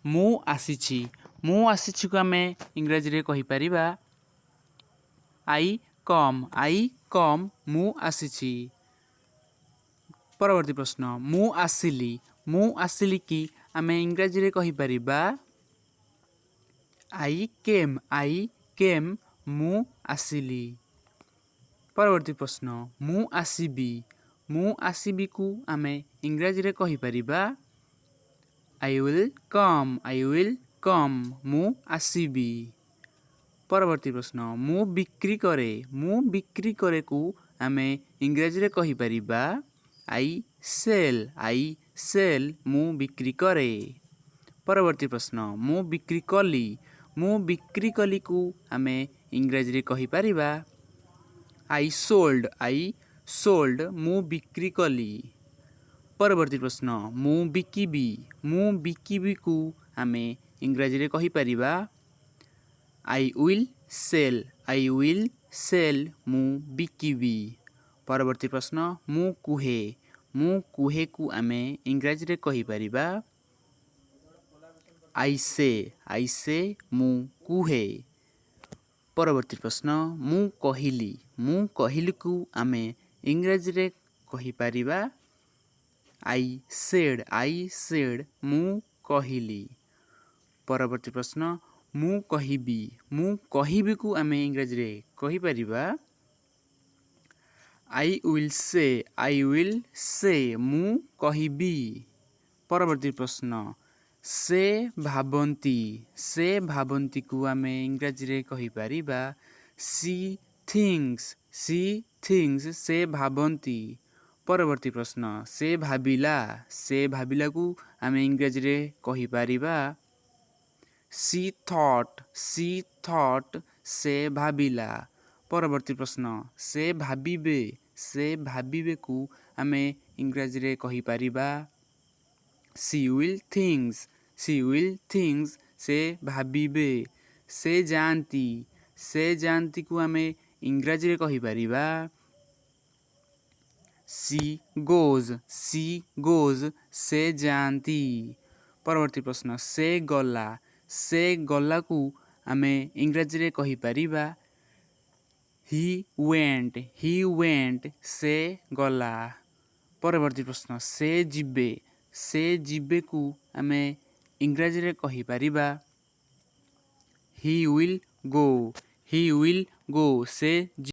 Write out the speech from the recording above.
ମୁଁ ଆସିଛି। ମୁଁ ଆସିଛିକୁ ଆମେ ଇଂରାଜୀରେ କହିପାରିବା I come. I come. ମୁଁ ଆସିଛି। ପରବର୍ତ୍ତୀ ପ୍ରଶ୍ନ, ମୁଁ ଆସିଲି। ମୁଁ ଆସିଲି କି ଆମେ ଇଂରାଜୀରେ କହିପାରିବା I came. I came. ମୁଁ ଆସିଲି। ପରବର୍ତ୍ତୀ ପ୍ରଶ୍ନ, ମୁଁ ଆସିବି। ମୁଁ ଆସିବିକୁ ଆମେ ଇଂରାଜୀରେ କହିପାରିବା I will come. I will come. ମୁଁ ଆସିବି। ପରବର୍ତ୍ତୀ ପ୍ରଶ୍ନ, ମୁଁ ବିକ୍ରି କରେ। ମୁଁ ବିକ୍ରି କରେକୁ ଆମେ ଇଂରାଜୀରେ କହିପାରିବା I sell. I sell. ମୁଁ ବିକ୍ରି କରେ। ପରବର୍ତ୍ତୀ ପ୍ରଶ୍ନ, ମୁଁ ବିକ୍ରି କଲି। ମୁଁ ବିକ୍ରି କଲିକୁ ଆମେ ଇଂରାଜୀରେ କହିପାରିବା I sold. I sold. ମୁଁ ବିକ୍ରି କଲି। ପରବର୍ତ୍ତୀ ପ୍ରଶ୍ନ, ମୁଁ ବିକିବି। ମୁଁ ବିକିବିକୁ ଆମେ ଇଂରାଜୀରେ କହିପାରିବା I will sell. I will sell. ମୁଁ ବିକିବି। ପରବର୍ତ୍ତୀ ପ୍ରଶ୍ନ, ମୁଁ କୁହେ। ମୁଁ କୁହେକୁ ଆମେ ଇଂରାଜୀରେ କହିପାରିବା I say. I say. ମୁଁ କୁହେ। ପରବର୍ତ୍ତୀ ପ୍ରଶ୍ନ, ମୁଁ କହିଲି। ମୁଁ କହିଲିକୁ ଆମେ ଇଂରାଜୀରେ କହିପାରିବା I said. I said. ମୁଁ କହିଲି। ପରବର୍ତ୍ତୀ ପ୍ରଶ୍ନ, ମୁଁ କହିବି। ମୁଁ କହିବିକୁ ଆମେ ଇଂରାଜୀରେ କହିପାରିବା I will say. I will say. ମୁଁ କହିବି। ପରବର୍ତ୍ତୀ ପ୍ରଶ୍ନ, ସେ ଭାବନ୍ତି। ସେ ଭାବନ୍ତିକୁ ଆମେ ଇଂରାଜୀରେ କହିପାରିବା She thinks. She thinks. ସେ ଭାବନ୍ତି। ପରବର୍ତ୍ତୀ ପ୍ରଶ୍ନ, ସେ ଭାବିଲା। ସେ ଭାବିଲାକୁ ଆମେ ଇଂରାଜୀରେ କହିପାରିବା She thought. She thought. ସେ ଭାବିଲା। ପରବର୍ତ୍ତୀ ପ୍ରଶ୍ନ, ସେ ଭାବିବେ। ସେ ଭାବିବେକୁ ଆମେ ଇଂରାଜୀରେ କହିପାରିବା She will think. She will think. ସେ ଭାବିବେ। ସେ ଯାଆନ୍ତି। ସେ ଯାଆନ୍ତିକୁ ଆମେ ଇଂରାଜୀରେ କହିପାରିବା She goes. She goes. ସେ ଯାଆନ୍ତି। ପରବର୍ତ୍ତୀ ପ୍ରଶ୍ନ, ସେ ଗଲା। ସେ ଗଲାକୁ ଆମେ ଇଂରାଜୀରେ କହିପାରିବା He went. He went. ସେ ଗଲା। ପରବର୍ତ୍ତୀ ପ୍ରଶ୍ନ, ସେ ଯିବେ। ସେ ଯିବେକୁ ଆମେ ଇଂରାଜୀରେ କହିପାରିବା He will go. He will go. ସେ